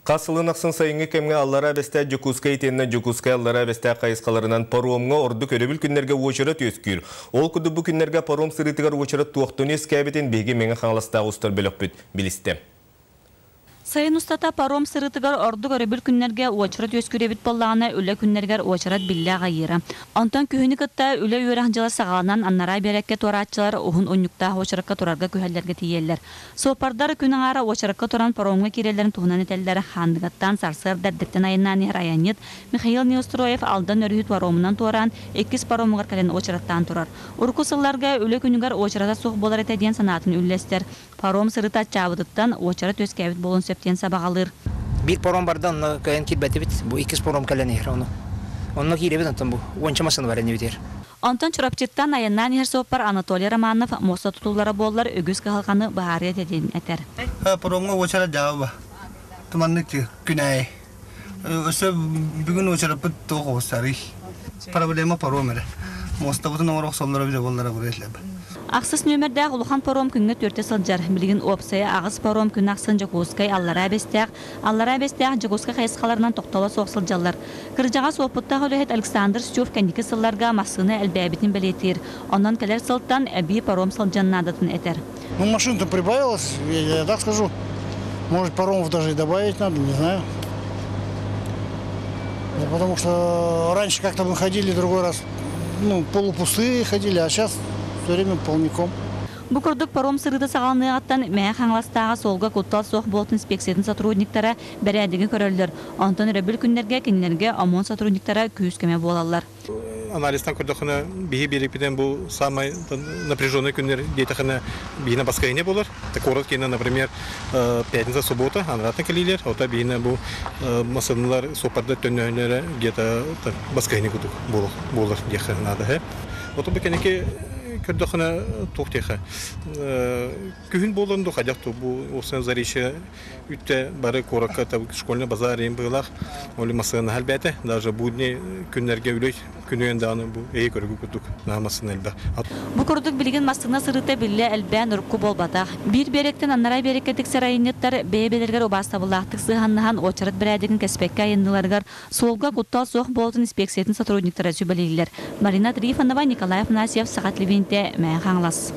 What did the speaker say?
Хас сылын ахсын сайыҥҥы кэмҥэ Аллараа Бэстээх Дьокуускай итиэннэ Дьокуускай Аллараа Бэстээх хайысхаларынан паромҥа ордук өрөбүл күннэргэ уочарат үөскүүр. Ол курдук бу күннэргэ паром сырыытыгар уочарат туохтан үөскээбитин биһиги Мэҥэ Хаҥаластааҕы устар бөлөхпүт билистэ. Сайын устата паром сырыытыгар ордук өрөбүл күннэргэ уочарат үөскүүр эбит буоллаҕына, үлэ күннэригэр уочарат биллэ аҕыйыыра. Онтон күһүнү кытта үлэ-үөрэх дьыла саҕаланан, анараа биэрэккэ туорааччылар уһун унньуктаах уочаракка турарга күһэллэргэ тиийэллэр. Суоппардар күн аҥаара уочаракка туран паромҥа киирэллэрин туһунан этэллэр. Хаандыгаттан сарсыарда эрдэттэн айаннаан иһэр айанньыт Михаил Неустроев Алдан өрүһү паромунан туораан, иккис паромугар кэлэн уочараттаан турар. Урукку сылларга үлэ күнүгэр уочарата суох буолар этэ диэн санаатын үллэстэр. Паром сырыыта аччаабытыттан уочарат үөскээбит буолуон сөп диэн сабаҕалыыр. Биир паром барда, онно кыайан киирбэтибит. Бу иккис паром кэлэн иһэр ону. Онно киирэбит, онтон бу уонча массыына бар иннибитигэр. Онтон Чурапчыттан айаннаан иһэр суоппар Анатолий Романов муоста тутуллара буоллар үгүс кыһалҕаны быһаарыа этэ диэн этэр. Паромҥа уочарат дьаабы туманнык күн аайы. Өссө бүгүн уочараппыт туох оҕустарый? Проблема паром эрэ. Муостабытын оҥоро охсоллоро бile буоллара буруй Ахсыс нүөмэрдээх улахан паром күҥҥэ түөртэ сылдьар. Билигин уопсайа аҕыс паром күн ахсын Дьокуускай, Аллараа Бэстээх, Аллараа Бэстээх, Дьокуускай хайысхаларынан тохтоло суох сылдьаллар. Кырдьаҕас уопуттаах үлэһит Александр Стюв кэнники сылларга массыына элбээбитин бэлиэтиир. Онон кэлэр сылтан эбии паром сылдьан наадатын этэр. Ну, машин-то прибавилось, я так скажу. Может, паромов даже и добавить надо, не знаю. Ну, потому что раньше как-то мы ходили, другой раз, ну, полупустые ходили, а сейчас все время полником. Бу курдук паром сырыыта саҕаланыаҕыттан Мэҥэ Хаҥаластааҕы суолга куттал суох буолтун инспекциятын сотрудниктара бэрээдэги көрөллөр. Онтон өрөбүл күннэргэ кинилэргэ ОМОН сотрудниктара күүс-көмө буолаллар. Анализтан көрдөххүнэ, биһи биэрикпитин бу самай напряженный күннэр диэтэхинэ биһине воскресенье болар. Куорат киэнэ, например, пятница, суббота анаратын кэлиилэр. Ота биһине бу масыналар суоппардар төннөһүннэрэ где-то воскресенье курдук буолар диэххэ наада. Ото бу кэники көрдөххүнэ туох диэхэ күһүн буолан ду хайдах ту бу осен заречье Үттэ бары куоракка школьный базар иин быылаах, ол массыына элбээтэ. Даже будни күннэргэ үлэ күнүөн даҕаны бу эйи көрүгү курдук наһаа массыына элбэх. Бу курдук билигин массыына сырыыта биллэ элбээн урукку буолбатах. Биир биэрэктэн анараа биэрэккэ тиксэр айанньыттар бэйэ-бэйэлэригэр убаастабыллаахтык сыһыаннаһан уочарат бэрээдэгин кэспэккэ айанныыларыгар суолга куттал суох буолуутун инспекциятын сотрудниктара сүбэлииллэр. Марина Трифонова, Николай Афанасьев, Саха телевидениетэ, Мэҥэ Хаҥалас.